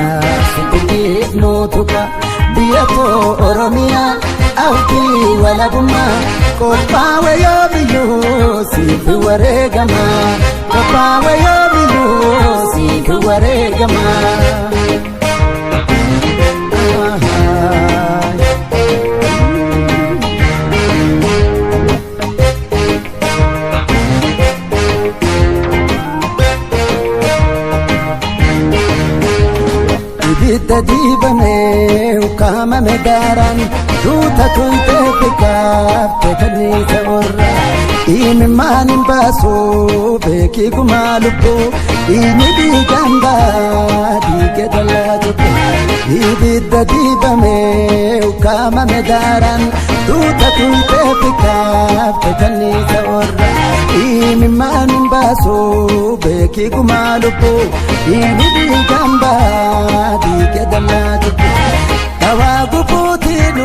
fannaa sitti nuutuka biyya koo Oromiyaa abdii walabummaa qophaawe yoo biyyuu siif wareegama qophaawe yoo biyyuu siif wareegama. Ibidda dibamee ukkaamame daaraan tuuta tuytee xiqqaatte kanniisa warra imimmaan hin baasu beekii gumaa lubbuu dhiigni dhiigaan baa dhiige dallaa tokko ibidda dibamee ukkaamame daaraan tuuta tuytee xiqqaatte kanniisa warra imimmaan hin baasu beekii gumaa lubbuu dhiigni dhiigaan baa dhiige dallaa tokko. Dawaa gubuutiin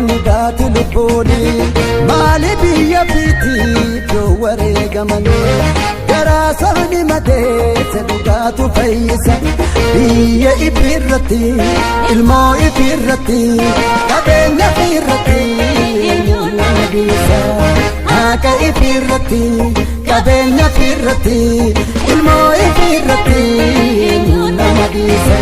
ni baati lubbuuni maali biyya fiitiif yoo wareegamanii garaa sabni madeesse dhugaatu fayyisa biyya ifirratti ilmoo ifirratti qabeenya ifirratti eenyuun nama dhiisa haqa ifirratti qabeenya ifirratti ilmoo ifirratti eenyuun nama dhiisa.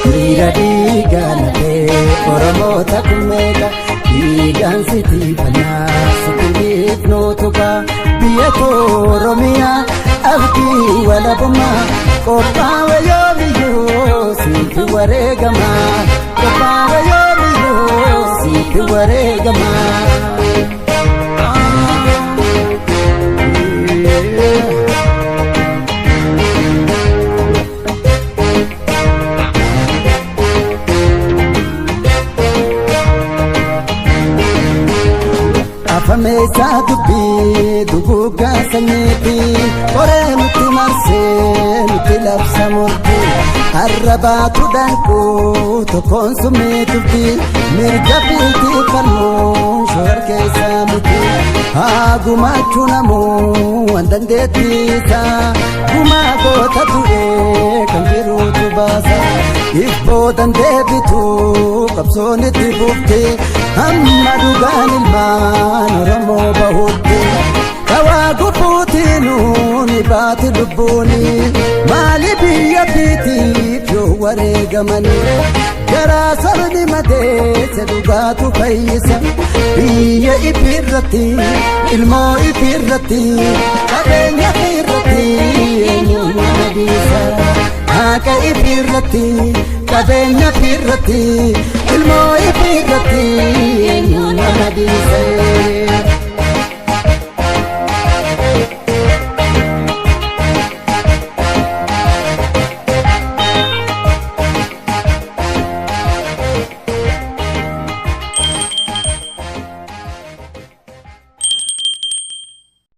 Dhiira dhiigaa lafee Oromoota kummeeqa dhiigaan sitii fannaa sitti nuutuka biyya koo Oromiyaa abdii walabummaa qophaawe yoo biyyuu siif wareegama qophaawe yoo biyyuu siif wareegama. Afameessaa dubbii duguuggaa sanyiiti qoree nutti marsee nutti labsa murti har'a baatu danquu tokkoon summii tufti mirga fiitii falmuu shoor keessaa miti haa gumaachuu namuu waan dandeettiisa gumaa goota du'ee kan jiruutu baasa ibbootan deebitu qabsoon itti fufti hamma dhugaan ilmaan Oromoo bahutti. Dawaa gufuutiinuu ni baati lubbuuni maali biyya fiitiif yoo wareegamanii garaa sabni madeesse dhugaatu fayyisa biyya ifirratti ilmoo ifirratti qabeenya ifirratti eenyuun nama dhiisa haqa ifirratti qabeenya ifirratti ilmoo ifirratti eenyuun nama dhiisa.